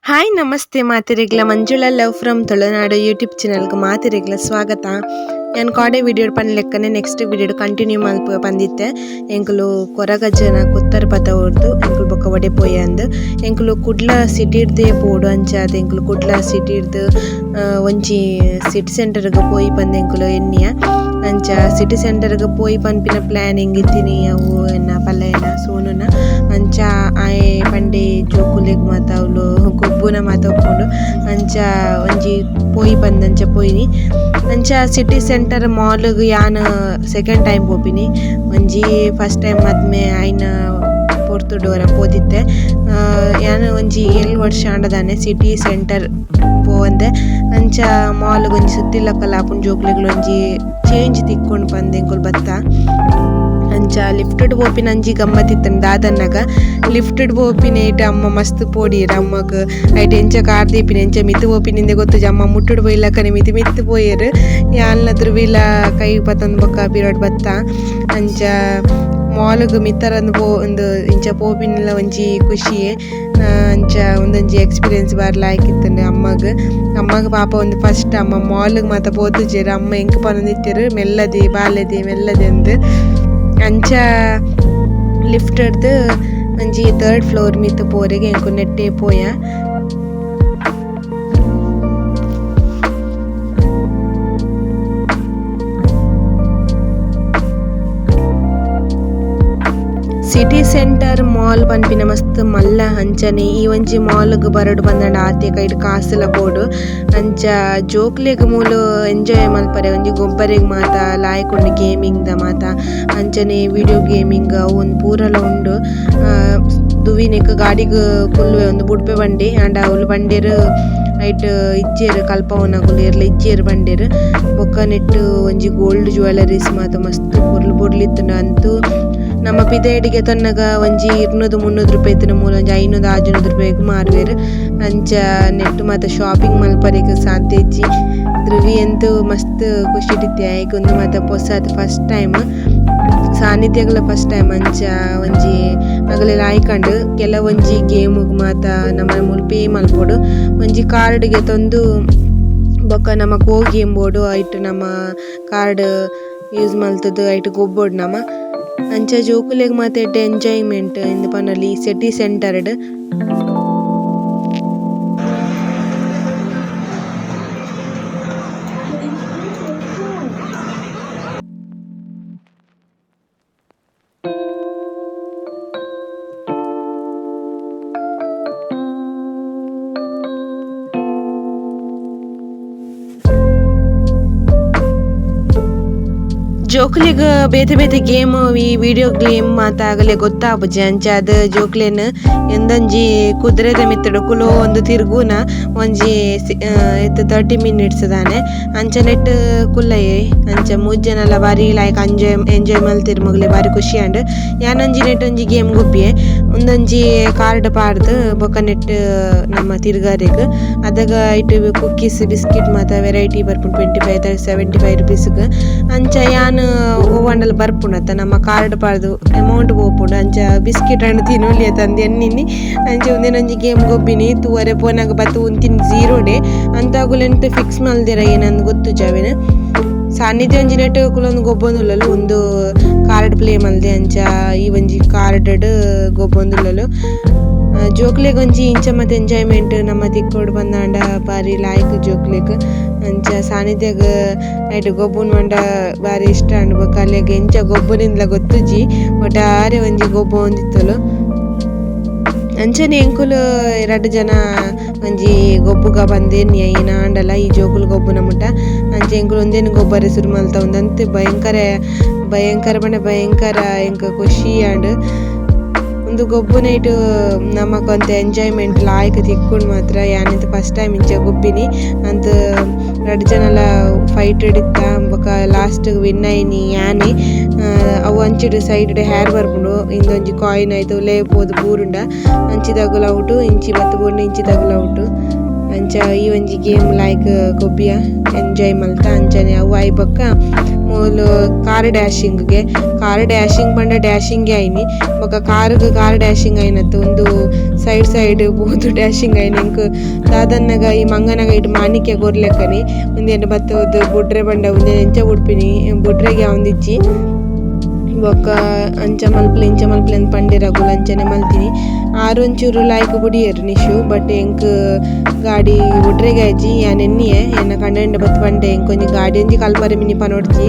Hi ನಮಸ್ತೆ ಮಾತಿರಿಗ್ಲ Manjula love from Tulunadu YouTube ಚಾನಲ್ಗೆ ಮಾತಿರಿಗ್ಲ ಸ್ವಾಗತ. ನಾನು ಕಾಡೆ ವಿಡಿಯೋ ಪನ್ಲೆಕ್ಕನೆ ನೆಕ್ಸ್ಟ್ ವಿಡಿಯೋ ಕಂಟಿನ್ಯೂ ಮಲ್ಪ ಬಂದಿತ್ತೆ. ಎಂಕುಲು ಕೊರಗಜ್ಜನ ಕುತ್ತರ್ ಪದ ಹೊರ್ದು ಎಂಕುಲು ಬೊಕ್ಕ ಒಡೆ ಪೋಯಂದು ಎಂಕುಲು ಕುಡ್ಲ ಸಿಟಿಡ್ದೇ ಪೋಡು ಅಂಚಾದ್ ಎಂಕುಲು ಕುಡ್ಲ ಸಿಟಿಡ್ದು ಒಂಜಿ ಸಿಟಿ ಸೆಂಟರ್ಗೆ ಪೋಯಿ ಪಂದ್ ಎಂಕುಲು ಎನ್ನಿಯ. ಅಂಚ ಸಿಟಿ ಸೆಂಟರ್ಗೆ ಪೋಯಿ ಪನ್ಪಿನ ಪ್ಲಾನಿಂಗ್ ಇತ್ತಿನಿ ಅವು ಎನ್ನ ಪಲ್ಲೆನ ಸೋನುನ. ಅಂಚ ಆಯೆ ಪಂಡೆ ಜೋಕುಲೆಗ್ ಮಾತ ಅವ್ಲು ಗೊಬ್ಬುನ ಮಾತ ಉಪ್ಪುಂಡು ಅಂಚ ಒಂಜಿ ಪೋಯಿ ಪಂದ್ ಅಂಚ ಪೋಯಿನಿ. ಅಂಚ ಸಿಟಿ ಸೆಂಟರ್ ಮಾಲ್ ಗ್ ಯಾನ್ ಸೆಕೆಂಡ್ ಟೈಮ್ ಪೋಪಿನಿ. ಒಂಜಿ ಫಸ್ಟ್ ಟೈಮ್ ಮದ್ಮೆ ಆಯಿನ ಪೊರ್ತುಡು ಒರ ಪೋದಿತ್ತೆ. ಯಾನ್ ಒಂಜಿ 7 ವರ್ಷ ಆಂಡ ಸಿಟಿ ಸೆಂಟರ್ ಪೋವಂದೆ. ಅಂಚ ಮಾಲ್ ಗ್ ಒಂಜಿ ಸುತ್ತಿಲಕಲ ಆಪುಂಡು ಜೋಕ್ಲೆಗ್ಲ ಒಂಜಿ ಚೇಂಜ್ ತಿಕ್ಕೊಂಡು ಪಂದ್ ಎಂಕುಲು ಬತ್ತ. ಅಂಚ ಲಿಫ್ಟ್ ಡ್ ಪೋಪಿನ ಅಂಚಿ ಗಮ್ಮತ್ ಇತ್ತುಂಡು ದಾದನ್ನಗ ಲಿಫ್ಟ್ ಡ್ ಪೋಪಿನೇಟ್ ಅಮ್ಮ ಮಸ್ತ್ ಪೋಡಿಯೆರ್ ಅಮ್ಮಗ್ ಐಟ್ ಎಂಚ ಕಾರ್ ದೀಪಿನಿ ಎಂಚ ಮಿತ್ತ್ ಪೋಪಿನಿಂದೆ ಗೊತ್ತುಜಿ ಅಮ್ಮ ಮುಟ್ಟುಡು ಪೋಯಿಲಕನೆ ಮಿತ್ತ್ ಮಿತ್ತ್ ಪೋಯೆರ್. ಯಾನ್ಲ ಧ್ರುವಿಲ ಕೈ ಪತೊಂದು ಬೊಕ್ಕ ಪಿರಡ್ ಬತ್ತ. ಅಂಚ ಮಾಲ್ ಗ್ ಮಿತ್ತರಂದ್ ಪೋ ಉಂದು ಇಂಚ ಪೋಪಿನಿಲ ಒಂಜಿ ಖುಷಿಯೇ. ಅಂಚ ಉಂದೊಂಜಿ ಎಕ್ಸ್ಪೀರಿಯನ್ಸ್ ಬಾರಿ ಲಾಯ್ಕ್ ಇತ್ತುಂಡು ಅಮ್ಮಗ್. ಅಮ್ಮಗ್ ಪಾಪ ಉಂದು ಫಸ್ಟ್ ಅಮ್ಮ ಮಾಲ್ ಗ್ ಮಾತ ಪೋತುಜೆರ್. ಅಮ್ಮ ಎಂಕ್ ಪನೊಂದಿತ್ತೆರ್ ಮೆಲ್ಲದಿ ಬಾಲೆದಿ ಮೆಲ್ಲದಿ ಅಂದ್. ಅಂಚ ಲಿಫ್ಟ್ ಡ್ದ್ ಒಂಜಿ ಥರ್ಡ್ ಫ್ಲೋರ್ ಮಿತ್ತ್ ಪೋರೆಗ್ ಎಂಕು ನೆಟ್ಟೆ ಪೋಯ. ಸಿಟಿ ಸೆಂಟರ್ ಮಾಲ್ ಪನ್ಪಿನ ಮಸ್ತ್ ಮಲ್ಲ ಅಂಚನೆ ಈ ಒಂಜಿ ಮಾಲ್ ಗ್ ಬರೊಡು ಪಂದಾಂಡ ಆತೆ ಕೈಟ್ ಕಾಸುಲ ಬೋಡು. ಅಂಚ ಜೋಕ್ಲೆಗ್ ಮೂಲು ಎಂಜಾಯ್ ಮಲ್ಪರೆ ಒಂಜಿ ಗೊಬ್ಬರೆಗ್ ಮಾತ ಲಾಯ್ಕ್ ಉಂಡು ಗೇಮಿಂಗ್ ದ ಮಾತ. ಅಂಚನೆ ವಿಡಿಯೋ ಗೇಮಿಂಗ್ ಅವು ಉಂದು ಪೂರಲ ಉಂಡು. ದುವಿನೆಕ್ ಗಾಡಿಗ್ ಕುಲ್ಲುವೆ ಉಂದು ಬುಡ್ಪೆ ಪಂಡೆ ಆಂಡ ಅವ್ಲು ಪಂಡೆರ್ ಐಟ್ ಇಜ್ಜೆರ್ ಕಲ್ಪಾವುನಕುಲು ಏರ್ಲ ಇಜ್ಜೆರ್ ಪಂಡೆರ್. ಬೊಕ್ಕ ನೆಟ್ಟ್ ಒಂಜಿ ಗೋಲ್ಡ್ ಜ್ಯುವೆಲ್ಲರೀಸ್ ಮಾತ ಮಸ್ತ್ ಪೊರ್ಲು ಪೊರ್ಲು ಇತ್ತುಂಡು. ಅಂತೂ ನಮ್ಮ ಪಿದಯ್ಡಿಗೆ ತನ್ನಗ ಒಂಜಿ 200-300 ರೂಪಾಯಿ ಇತ್ತಿನ ಮೂಲ ಒಂಜಿ 500-600 ರೂಪಾಯಿಗ್ ಮಾರುವೆರ್. ಅಂಚ ನೆಟ್ಟ್ ಮಾತ ಶಾಪಿಂಗ್ ಮಲ್ಪರೆಗ್ ಸಾಧ್ಯ ಇಜ್ಜಿ. ಧ್ರುವಿ ಅಂತೂ ಮಸ್ತ್ ಖುಷಿಟ್ ಇತ್ತೆ ಆಯೆ ಉಂದು ಮಾತ ಪೊಸತ್ ಫಸ್ಟ್ ಟೈಮ್ ಸಾನ್ನಿಧ್ಯಗ್ಲ ಫಸ್ಟ್ ಟೈಮ್. ಅಂಚ ಒಂಜಿ ಅಗಲೆ ಲಾಯ್ಕಂಡ್ ಕೆಲವೊಂಜಿ ಗೇಮ್ ಗ್ ಮಾತ ನಮ ಮೂಲು ಪೇ ಮಲ್ಪೊಡು. ಒಂಜಿ ಕಾರ್ಡ್ ಗೆತೊಂದು ಬೊಕ್ಕ ನಮಕ್ ಒವು ಗೇಮ್ ಬೋಡು ಐಟ್ ನಮ ಕಾರ್ಡ್ ಯೂಸ್ ಮಲ್ತುದು ಐಟ್ ಗೊಬ್ಬೊಡು ನಮ. ಅಂಚ ಜೋಕುಲೆಗ್ ಮಾತ ಎಡ್ಡೆ ಎಂಜಾಯ್ಮೆಂಟ್ ಇಂದ್ ಪನೊಲಿ ಸಿಟಿ ಸೆಂಟರ್ ಡ್. ಜೋಕುಲೆಗ್ ಬೇತೆ ಬೇತೆ ಗೇಮ್ ಈ ವಿಡಿಯೋ ಗೇಮ್ ಮಾತ ಅಗಲೆ ಗೊತ್ತಾಪುಜಿ. ಅಂಚಾದ್ ಜೋಕ್ಲೆನ್ ಎಂದೊಂಜಿ ಕುದುರೆದ ಮಿತ್ತುಡು ಕುಲೋಂದು ತಿರ್ಗುನ ಒಂಜಿ ಇತ್ತೆ 30 ಮಿನಿಟ್ಸ್ ದಾನೆ ಅಂಚ ನೆಟ್ಟ್ ಕುಲ್ಲಯೆ. ಅಂಚ ಮೂಜಿ ಜನಲ ಬಾರಿ ಲಾಯ್ಕ್ ಎಂಜಾಯ್ ಮಲ್ತೆರ್ ಮೊಗಲೆ ಬಾರಿ ಖುಷಿ ಆಂಡ್. ಯಾನೊಂಜಿ ನೆಟ್ಟ್ ಒಂಜಿ ಗೇಮ್ ಗೊಬ್ಬಿಯೆ. ಉಂದೊಂಜಿ ಕಾರ್ಡ್ ಪಾಡ್ದ್ ಬೊಕ ನೆಟ್ಟ್ ನಮ್ಮ ತಿರ್ಗಾರೆಗ್ ಅದಗ ಐಟ್ ಕುಕ್ಕೀಸ್ ಬಿಸ್ಕಿಟ್ ಮಾತ ವೆರೈಟಿ ಬರ್ಪುಂಡು 25 75 ರುಪೀಸ್ ಗ್. ಅಂಚ ಯಾನ್ ಒವ್ವಾಂಡಲ ಬರ್ಪುಂಡು ಅತ್ತ ನಮ್ಮ ಕಾರ್ಡ್ ಪಾಡ್ದ್ ಅಮೌಂಟ್ ಪೋಪುಂಡು. ಅಂಚ ಬಿಸ್ಕಿಟ್ ಆಂಡ ತಿನೊಲಿ ಅತ್ತ ಅಂದ್ ಎನ್ನಿನಿ. ಅಂಚ ಉಂದೆನೊಂಜಿ ಗೇಮ್ ಗೊಬ್ಬಿನಿ ತೂವರೆ ಪೋನಗ ಬತ್ತ್ ಉಂತಿನಿ ಜೀರೋ ಡೇ ಅಂತ ಅಗುಲು ಎಂತ ಫಿಕ್ಸ್ ಮಲ್ದೆರ ಏನಂದ್ ಗೊತ್ತುಜಿ ಅವೆನ್. ಸಾನ್ನಿಧ್ಯ ಒಂಜಿ ನೆಟ್ಟ್ ಕುಲೊಂದು ಗೊಬ್ಬೊಂದುಲ್ಲಲು ಉಂದು ಕಾರ್ಡ್ ಪ್ಲೇ ಮಲ್ದೆ. ಅಂಚ ಈ ಒಂಜಿ ಕಾರ್ಡ್ ಡ್ ಗೊಬ್ಬೊಂದುಲ್ಲಲು. ಜೋಕ್ಲೆಗ್ ಒಂಜಿ ಇಂಚ ಮಾತ ಎಂಜಾಯ್ಮೆಂಟ್ ನಮ ತಿಕ್ಕೊಡು ಪಂದಾಂಡ ಬಾರಿ ಲಾಯ್ಕ್ ಜೋಕ್ಲೆಗ್. ಅಂಚ ಸಾನ್ನಿಧ್ಯಗ್ ಐಟ್ ಗೊಬ್ಬುನು ಪಂಡ ಬಾರಿ ಇಷ್ಟ ಆಂಡ್ ಬೊಕ ಅಲೆಗ್ ಎಂಚ ಗೊಬ್ಬುನಿಂದ್ಲ ಗೊತ್ತುಜಿ ಒಟ್ಟಾರೆ ಒಂಜಿ ಗೊಬ್ಬೊಂದಿತ್ತೊಲು. ಅಂಚನೆ ಎಂಕುಲು ರಡ್ಡ್ ಜನ ಒಂಜಿ ಗೊಬ್ಬುಗ ಪಂದ್ ಎನ್ನಿಯ ಏನಾಂಡಲ ಈ ಜೋಕುಲು ಗೊಬ್ಬುನ ಮುಟ. ಅಂಚ ಎಂಕುಲು ಉಂದೆನ್ ಗೊಬ್ಬರೆ ಸುರು ಮಲ್ತ ಉಂದಂತೆ ಭಯಂಕರ ಭಯಂಕರ ಪಂಡ ಭಯಂಕರ ಎಂಕ್ ಖುಷಿ ಆಂಡ್. ಉಂದು ಗೊಬ್ಬುನೈಟ್ ನಮಕ್ ಒಂತೆ ಎಂಜಾಯ್ಮೆಂಟ್ ಲಾಯ್ಕ್ ತಿಕ್ಕುಂಡು ಮಾತ್ರ. ಯಾನ್ ಇತ್ತೆ ಫಸ್ಟ್ ಟೈಮ್ ಇಂಚ ಗೊಬ್ಬಿನಿ. ಅಂತ್ ರಡ್ಡ್ ಜನಲ ಫೈಟ್ ಡ್ ಇತ್ತ ಬೊಕ ಲಾಸ್ಟ್ ಗ್ ವಿನ್ ಆಯಿನಿ ಯಾನೆ. ಅವು ಅಂಚಿಡ್ ಸೈಡ್ ಡ್ ಹೇರ್ ಬರ್ಪುಂಡು ಇಂದೊಂಜಿ ಕಾಯಿನ್ ಐತ ಉಲಯಿ ಪೋದು ಬೂರುಂಡ ಅಂಚಿದಗುಲ ಔಟ್ ಇಂಚಿ ಬತ್ತ್ ಬೂರ್ಂಡ ಇಂಚಿದಗುಲ ಔಟ್. ಅಂಚ ಈ ಒಂಜಿ ಗೇಮ್ ಲಾಯ್ಕ್ ಗೊಬ್ಬಿಯ ಎಂಜಾಯ್ ಮಲ್ತ ಅಂಚನೆ ಅವು ಆಯಿ ಬೊಕ್ಕ ಮೂಲು ಕಾರ್ ಡ್ಯಾಶಿಂಗ್ ಗೆ ಕಾರ್ ಡ್ಯಾಶಿಂಗ್ ಪಂಡ ಡ್ಯಾಶಿಂಗ್ ಆಯಿನಿ ಬೊಕ್ಕ ಕಾರ್ ಗ್ ಕಾರ್ ಡ್ಯಾಶಿಂಗ್ ಆಯಿನತ್ತು ಉಂದು ಸೈಡ್ ಸೈಡ್ ಪೋದು ಡ್ಯಾಶಿಂಗ್ ಆಯಿನ ಎಂಕ್ ದಾದನ್ನಗ ಈ ಮಂಗನ ಕೈಟ್ ಮಾಣಿಕ್ಯ ಕೊರ್ಲೆಕ್ಕನೆ ಉಂದೆನ್ ಬತ್ತ್ ಬುಡ್ರೆ ಪಂಡ ಉಂದೆನ್ ಎಂಚ ಬುಡ್ಪಿನಿ ಬುಡ್ರೆಗ್ ಯಾವೊಂದಿಜ್ಜಿ ಬೊಕ್ಕ ಅಂಚ ಮಲ್ಪುಲೆ ಇಂಚ ಮಲ್ಪುಲೆ ಅಂದ್ ಪಂಡೆರ್ ಅಕುಲು ಅಂಚನೆ ಮಲ್ತಿನಿ ಆರ್ ಒಂಚೂರು ಲಾಯ್ಕ್ ಬುಡಿಯೆರ್ ನಿಶು ಬಟ್ ಎಂಕ್ ಗಾಡಿ ಬುಡ್ರೆಗ್ ಆಯಿಜಿ ಯಾನ್ ಎನ್ನಿಯೆ ಎನ್ನ ಕಂಡನಿಡ ಬತ್ತ್ ಪಂಡೆ ಎಂಕ್ ಒಂಜಿ ಗಾಡಿ ಒಂಜಿ ಕಲ್ಪರೆ ಮಿನಿ ಪನೊಡ್ಚಿ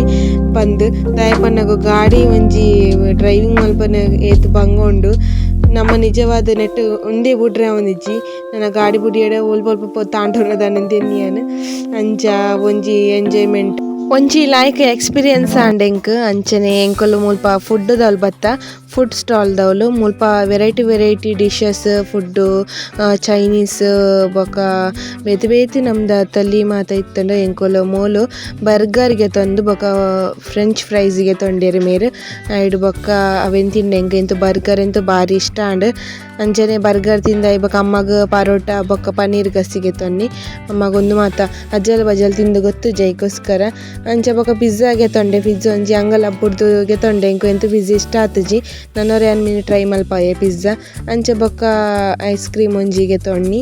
ಪಂದ್ ದಾಯೆ ಪನ್ನಗ ಗಾಡಿ ಒಂಜಿ ಡ್ರೈವಿಂಗ್ ಮಲ್ಪುನ ಏತ್ ಬಂಗ ಉಂಡು ನಮ್ಮ ನಿಜವಾದ ನೆಟ್ ಉಂದೇ ಬುಡ್ರೆ ಆವೊಂದಿಜ್ಜಿ ನನ ಗಾಡಿ ಬುಡಿಯೆಡ ಒಲ್ಪ ಒಲ್ಪ ಪೋದು ತಾಂಟುನ ದಾನೆ ಎನ್ನಿಯೆನ್ ಅಂಚ ಒಂಜಿ ಎಂಜಾಯ್ಮೆಂಟ್ ಒಂಜಿ ಲಾಯ್ಕ್ ಎಕ್ಸ್ಪೀರಿಯನ್ಸ್ ಆಂಡ್ ಎಂಕ್ ಅಂಚನೆ ಎಂಕುಲು ಮುಲ್ಪ ಫುಡ್ ದೌಲು ಬತ್ತ ಫುಡ್ ಸ್ಟಾಲ್ ದೌಲು ಮುಲ್ಪ variety variety dishes food Chinese ಬೊಕ ಬೇತೆ ಬೇತೆ ನಮ್ದ ತಲ್ಲಿ ಮಾತ ಇತ್ತುಂಡು ಎಂಕುಲು ಮೂಲು ಬರ್ಗರ್ ಗೆತೊಂದು ಬೊಕ ಫ್ರೆಂಚ್ ಫ್ರೈಸ್ ಗೆತೊಂಡೆರ್ ಮೇರ್ ಐಡ್ ಬೊಕ ಅವೆನ್ ತಿಂಡೆ ಎಂಕ್ ಇಂತು ಬರ್ಗರ್ ಎಂತು ಬಾರಿ ಇಷ್ಟ ಆಂಡ್ ಅಂಚನೆ ಬರ್ಗರ್ ತಿಂದಾಯಿ ಬೊಕ ಅಮ್ಮಗ್ ಪರೋಟ ಬೊಕ ಪನ್ನೀರ್ ಗಸಿ ಗೆತೊನ್ನಿ ಅಮ್ಮಗ್ ಉಂದು ಮಾತ ಅಜ್ಜಲ್ ಬಜಲ್ ತಿಂದು ಗೊತ್ತುಜ್ಜಿ ಐಕೋಸ್ಕರ ಅಂಚ ಬೊಕ ಪಿಜ್ಜಾ ಗೆತೊಂಡೆ ಪಿಜ್ಜಾ ಒಂಜಿ ಅಂಗಲ ಬುಡ್ದು ಗೆತೊಂಡೆ ಎಂಕ್ ಎಂತು ಪಿಜ್ಜಾ ಇಷ್ಟ ಆತುಜಿ ನನೊರ ಯಾನ್ ಮಿನಿ ಟ್ರೈ ಮಲ್ಪಾಯೆ ಪಿಜ್ಜಾ ಅಂಚ ಬೊಕ ಐಸ್ ಕ್ರೀಮ್ ಒಂಜಿ ಗೆತೊನ್ನಿ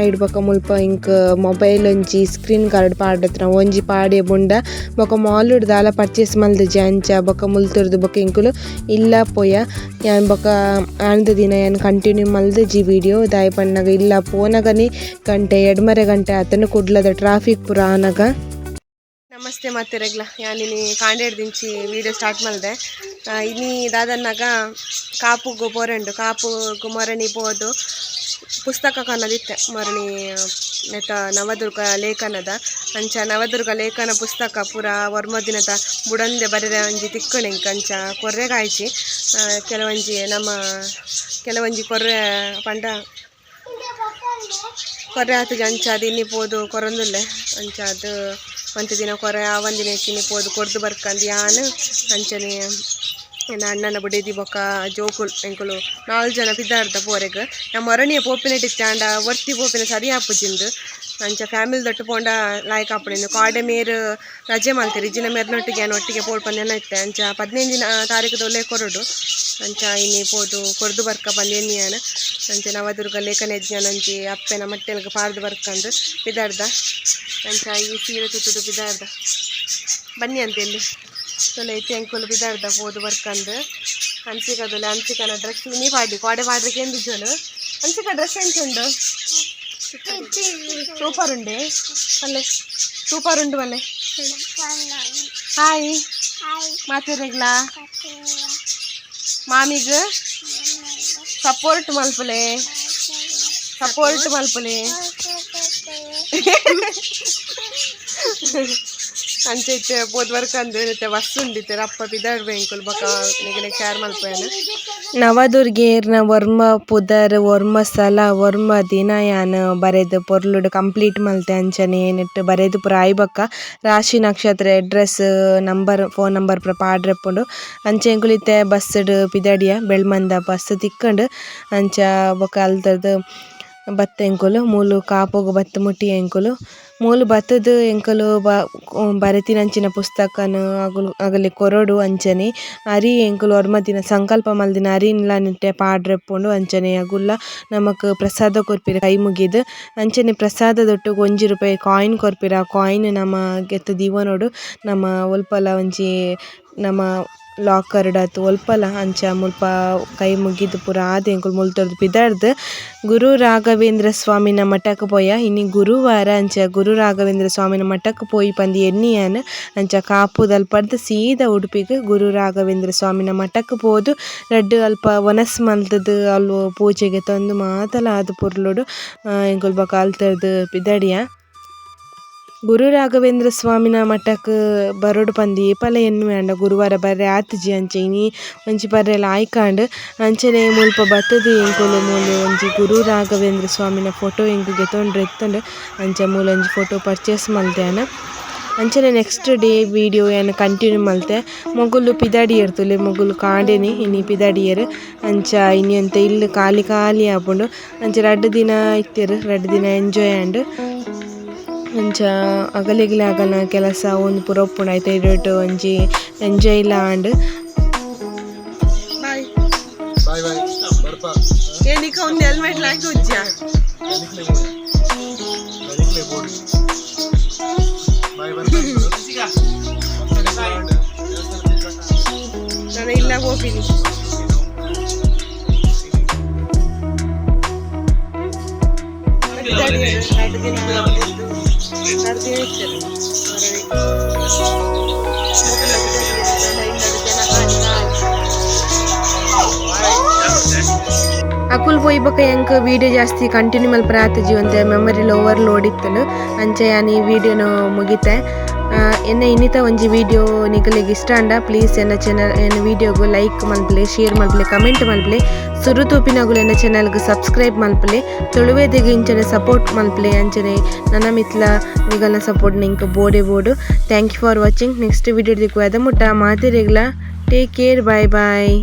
ಐಡ್ ಬೊಕ ಮುಲ್ಪ ಎಂಕ್ ಮೊಬೈಲ್ ಒಂಜಿ ಸ್ಕ್ರೀನ್ ಗಾರ್ಡ್ ಪಾಡ್ದಿತ್ತಿನ ಒಂಜಿ ಪಾಡ್ಯೆ ಬುಂಡ ಬೊಕ ಮಾಲ್ ಡ್ ದಾಲ ಪರ್ಚೇಸ್ ಮಲ್ದಿಜಿ ಅಂಚ ಬೊಕ ಮುಲ್ತುರ್ದು ಬೊಕ ಎಂಕುಲು ಇಲ್ಲ ಪೋಯ ಯಾನ್ ಬೊಕ ಆನಿದ ದಿನ ಯಾನ್ ಕಂಟಿನ್ಯೂ ಮಲ್ದಿಜಿ ವಿಡಿಯೋ ದಾಯೆ ಪನ್ನಗ ಇಲ್ಲ ಪೋನಗನೆ ಗಂಟೆ ಎಡ್ಮರೆ ಗಂಟೆ ಆತುಂಡು ಕುಡ್ಲದ ಟ್ರಾಫಿಕ್ ಪೂರ ಆನಗ. ನಮಸ್ತೆ ಮಾತೆರೆಗ್ಲ ಯಾನಿನಿ ಕಾಂಡೆಡ್ದಿಂಚಿ ವಿಡಿಯೋ ಸ್ಟಾರ್ಟ್ ಮಲ್ದೆ ಇನಿ ದಾದನ್ನಗ ಕಾಪುಗು ಪೋರೆಂಡು ಕಾಪುಗು ಮೊರಣಿ ಪೋದು ಪುಸ್ತಕ ಕನದಿತ್ತೆ ಮೊರಣಿ ನೆತ್ತ ನವದುರ್ಗ ಲೇಖನದ ಅಂಚ ನವದುರ್ಗ ಲೇಖನ ಪುಸ್ತಕ ಪೂರ ಒರ್ಂಬ ದಿನದ ಬುಡಂದೆ ಬರೆರೆ ಒಂಜಿ ತಿಕ್ಕುಂಡು ಎಂಕ್ ಅಂಚ ಕೊರ್ರೆಗಾಯ್ಜಿ ಕೆಲವೊಂಜಿ ನಮ್ಮ ಕೆಲವೊಂಜಿ ಕೊರ್ರೆ ಪಂಡ ಕೊರ್ರೆ ಆತುಜಿ ಅಂಚಾದ್ ಇನಿ ಪೋದು ಕೊರೊಂದುಲ್ಲೆ ಅಂಚಾದ್ ಒಂತೆ ದಿನ ಕೊರೆ ಆವಂದಿನ ಇನಿ ಪೋದು ಕೊರ್ದು ಬರ್ಕಂದ್ ಯಾನ್ ಅಂಚನೆ ಎನ್ನ ಅಣ್ಣನ ಬುಡೆದಿ ಬೊಕ ಜೋಕುಲು ಎಂಕುಲು ನಾಲ್ ಜನ ಪಿದಾಡ್ದ ಪೋರೆಗ್ ಯಾನ್ ಮೊರಣಿಯ ಪೋಪಿನೆಟ್ ಇತ್ತೆ ಆಂಡ ಒರ್ತಿ ಪೋಪಿನ ಸರಿ ಆಪುಜಿಂದ್ ಅಂಚ ಫ್ಯಾಮಿಲಿ ದೊಟ್ಟು ಪೋಂಡ ಲಾಯ್ಕ್ ಆಪುಂಡು ಕಾಡೆ ಮೇರ್ ರಜೆ ಮಲ್ತೆರ್ ಇಜ್ಜಿಂಡ ಮೆರ್ನೊಟ್ಟಿಗೆ ಯಾನ್ ಒಟ್ಟಿಗೆ ಪೋಡ್ ಪಂದ್ ಇತ್ತೆ ಅಂಚ 15 ದಿನ ತಾರೀಕುದ ಉಲಯಿ ಕೊರೊಡು ಅಂಚ ಇನಿ ಪೋದು ಕೊರ್ದು ಬರ್ಕ ಪಂದ್ ಎನ್ನಿಯಾನ್ ಅಂಚ ನವದುರ್ಗ ಲೇಖನ ಯಜ್ಞನ ಒಂಜಿ ಅಪ್ಪೆನ ಮಟ್ಟೆಲ್ಗ್ ಪಾಡ್ದ್ ಬರ್ಕಂದ್ ಪಿದಾಡ್ದ ಅಂಚ ಈ ಸೀರೆ ತುತ್ತುದು ಪಿದಾಡ್ದ ಬನ್ನಿ ಅಂತ ಎಲ್ಲಿ ತೊಲೆ ಇತ್ತೆ ಎಂಕುಲು ಪಿದಾಡ್ದ ಪೋದು ಬರ್ಕಂದ್ ಹನ್ಸಿಕದೊಲೆ ಹನ್ಸಿಕನ ಡ್ರೆಸ್ ಇನಿ ಪಾಡ್ಲಿ ಕೋಡೆ ಪಾಡ್ರೆ ಕೇಂದಿಜ್ಜೋಲು ಹನ್ಸಿಕ ಡ್ರೆಸ್ ಎಂಚ ಉಂಡು ಸೂಪರ್ ಉಂಡೆ ಪಲ್ಲೆ ಸೂಪರ್ ಉಂಡು ಪಲ್ಲೆ ಹಾಯ್ ಮಾತೆರೆಗ್ಲಾ ಮಾಮಿಗ್ ಸಪೋರ್ಟ್ ಮಲ್ಪುಲೆ ಸಪೋರ್ಟ್ ಮಲ್ಪುಲೆ ಅಂಚ ಇತ್ತೆ ಪೋದು ಬರ್ಕಂದ್ ಇತ್ತೆ ಬಸ್ ಉಂಡು ಇತ್ತೆ ರಪ್ಪ ಪಿದಾಡ್ಬೆ ಎಂಕುಲು ಬೊಕ ನಿಗಲೆ ಶೇರ್ ಮಲ್ಪುವೆನ್. ನವದುರ್ಗೆರ್ನ ಒರ್ಂಬ ಪುದರ್ ಒರ್ಂಬ ಸಲ ಒರ್ಂಬ ದಿನ ಯಾನ್ ಬರೆದ್ ಪೊರ್ಲುಡು ಕಂಪ್ಲೀಟ್ ಮಲ್ತೆ ಅಂಚನೆ ನೆಟ್ಟ್ ಬರೆದ್ ಪೂರ ಆಯಿ ಬೊಕ್ಕ ರಾಶಿ ನಕ್ಷತ್ರ address number phone number ಪೂರ ಪಾಡ್ರೆ ಇಪ್ಪುಂಡು ಅಂಚ ಎಂಕುಲು ಇತ್ತೆ ಬಸ್ಸ್ ಡ್ ಪಿದಡಿಯ ಬೆಳ್ಮಂದ ಬಸ್ಸ್ ತಿಕ್ಕುಂಡು ಅಂಚ ಬೊಕ ಅಲ್ತರ್ದ್ ಬತ್ತೆ ಎಂಕುಲು ಮೂಲು ಕಾಪುಗು ಬತ್ತ್ ಮುಟ್ಟಿಯ ಎಂಕುಲು ಮೂಲು ಬತ್ತುದು ಎಂಕುಲು ಬರೆತಿನಂಚಿನ ಪುಸ್ತಕನ್ ಅಗುಲು ಅಗಲೆ ಕೊರೊಡು ಅಂಚನೆ ಅರಿ ಎಂಕುಲು ಒರ್ಂಬ ದಿನ ಸಂಕಲ್ಪ ಮಲ್ದಿನ ಅರಿನ್ಲ ನೆಟ್ಟೆ ಪಾಡ್ರೆ ಇಪ್ಪುಂಡು ಅಂಚನೆ ಅಗುಲ್ಲ ನಮಕ್ ಪ್ರಸಾದ ಕೊರ್ಪೆರ್ ಕೈ ಮುಗಿದ್ ಅಂಚನೆ ಪ್ರಸಾದದೊಟ್ಟುಗು 1 ರೂಪಾಯಿ ಕಾಯಿನ್ ಕೊರ್ಪೆರ್ ಆ ಕಾಯಿನ್ ನಮ ಗೆತ್ತ್ ದೀವೊನೊಡು ನಮ ಒಲ್ಪಲ ಒಂಜಿ ನಮ ಲಾಕರ್ ಡ್ ಅತ್ ಒಲ್ಪಲ ಅಂಚ ಮುಲ್ಪ ಕೈ ಮುಗಿದ್ ಪೂರ ಆದ್ ಎಂಕುಲು ಮುಲ್ತುರ್ದು ಪಿದಾಡ್ದ್ ಗುರು ರಾಘವೇಂದ್ರ ಸ್ವಾಮಿನ ಮಠಕ್ ಪೋಯ ಇನಿ ಗುರುವಾರ ಅಂಚ ಗುರು ರಾಘವೇಂದ್ರ ಸ್ವಾಮಿನ ಮಠಕ್ ಪೋಯಿ ಪಂದ್ ಎನ್ನಿಯಾನ್ ಅಂಚ ಕಾಪುದಲ್ಪಡ್ದ್ ಸೀದಾ ಉಡುಪಿಗ್ ಗುರು ರಾಘವೇಂದ್ರ ಸ್ವಾಮಿನ ಮಠಕ್ ಪೋದು ರಡ್ಡ್ ಅಲ್ಪ ವನಸ್ ಮಲ್ತುದು ಅಲ್ಲು ಪೂಜೆಗೆ ಗೆತೊಂದು ಮಾತಲ ಆದ್ ಪೊರ್ಲುಡು ಎಂಕುಲು ಬೊಕ ಅಲ್ತುರ್ದು ಪಿದಡಿಯ. ಗುರು ರಾಘವೇಂದ್ರ ಸ್ವಾಮಿನ ಮಠಕ್ ಬರೊಡು ಪಂದ್ ಏಪಲ ಎನ್ನುವೆ ಆಂಡ ಗುರುವಾರ ಬರ್ರೆ ಆತುಜಿ ಅಂಚ ಇನಿ ಒಂಜಿ ಬರ್ರೆ ಲಾಯ್ಕ್ ಆಂಡ್ ಅಂಚನೆ ಮುಲ್ಪ ಬತ್ತುದು ಎಂಕುಲು ಮೂಲು ಒಂಜಿ ಗುರು ರಾಘವೇಂದ್ರ ಸ್ವಾಮಿನ ಫೋಟೋ ಎಂಕ್ ಗೆತೊಂಡ್ರೆ ಇತ್ತುಂಡು ಅಂಚ ಮೂಲೊಂಜಿ ಫೋಟೋ ಪರ್ಚೇಸ್ ಮಲ್ತೆ ಯಾನ್. ಅಂಚನೆ ನೆಕ್ಸ್ಟ್ ಡೇ ವೀಡಿಯೋ ಯಾನ್ ಕಂಟಿನ್ಯೂ ಮಲ್ತೆ. ಮೊಗುಲು ಪಿದಾಡಿಯೆರ್ ತೂಲೆ ಮೊಗುಲು ಕಾಂಡೆನೆ ಇನಿ ಪಿದಾಡಿಯೆರ್. ಅಂಚ ಇನಿ ಒಂತೆ ಇಲ್ಲ್ ಖಾಲಿ ಖಾಲಿ ಆಪುಂಡು. ಅಂಚ ರಡ್ಡ್ ದಿನ ಇತ್ತೆರ್ ರಡ್ಡ್ ದಿನ ಎಂಜೋಯ್ ಆಂಡ್. ಅಂಚ ಅಗಲೆಗ್ಲ ಅಗಲ್ನ ಕೆಲಸ ಉಂದು ಪೂರ ಉಪ್ಪುಂಡು ಐತ ಇಡೀಟ್ ಒಂಜಿ ಎಂಜೋಯ್ ಲ ಆಂಡ್. ಬಾಯ್. ಬಾಯ್ ಬಾಯ್ ಬರ್ಪ. ಏನಿಕ ಒಂದು ಹೆಲ್ಮೆಟ್ ಲಾಕಿ ಉಜ್ಜ. ನಿಕ್ಲೆ ಬೋಡು ಬಾಯ್ ಬರ್ಪ. ನಾನು ಇಲ್ಲ ಹೋಗ್ತೀನಿ. 2 ದಿನ ಇತ್ತೆರ್. ಅಕುಲು ಪೋಯಿ ಬೊಕ ಎಂಕ್ ವೀಡಿಯೋ ಜಾಸ್ತಿ ಕಂಟಿನ್ಯೂ ಮಲ್ಪರೆ ಆತಿಜಿ, ಒಂತೆ ಮೆಮೊರಿಲ್ ಓವರ್ಲೋಡ್ ಇತ್ತುಂಡು. ಅಂಚ ಯಾನ್ ಈ ವೀಡಿಯೋನು ಮುಗಿತೆ. ಎನ್ನ ಇನ್ನಿತ ಒಂಜಿ ವೀಡಿಯೋ ನಿಕಲೆಗ್ ಇಷ್ಟ ಆಂಡ ಪ್ಲೀಸ್ ಎನ್ನ ಚಾನಲ್ ಎನ್ನ ವೀಡಿಯೋಗು ಲೈಕ್ ಮಲ್ಪುಲೆ, ಶೇರ್ ಮಲ್ಪುಲೆ, ಕಮೆಂಟ್ ಮಲ್ಪುಲೆ. ಸುರು ತೂಪಿನಗುಲು ಎನ್ನ ಚಾನಲ್ಗ್ ಸಬ್ಸ್ಕ್ರೈಬ್ ಮಲ್ಪುಲೆ. ತುಳುವೆದಿಗ್ ಇಂಚನೆ ಸಪೋರ್ಟ್ ಮಲ್ಪುಲೆ. ಅಂಚನೆ ನನ ಮಿತ್ಲ ನಿಗಲ್ನ ಸಪೋರ್ಟ್ ನಿಂಕ್ ಬೋಡೆ ಬೋಡು. Thank you for watching. Next video ತಿಕ್ಕುವ ಮುಟ್ಟ ಮಾತೆರೆಗ್ಲ ಟೇಕ್ ಕೇರ್, ಬಾಯ್ ಬಾಯ್.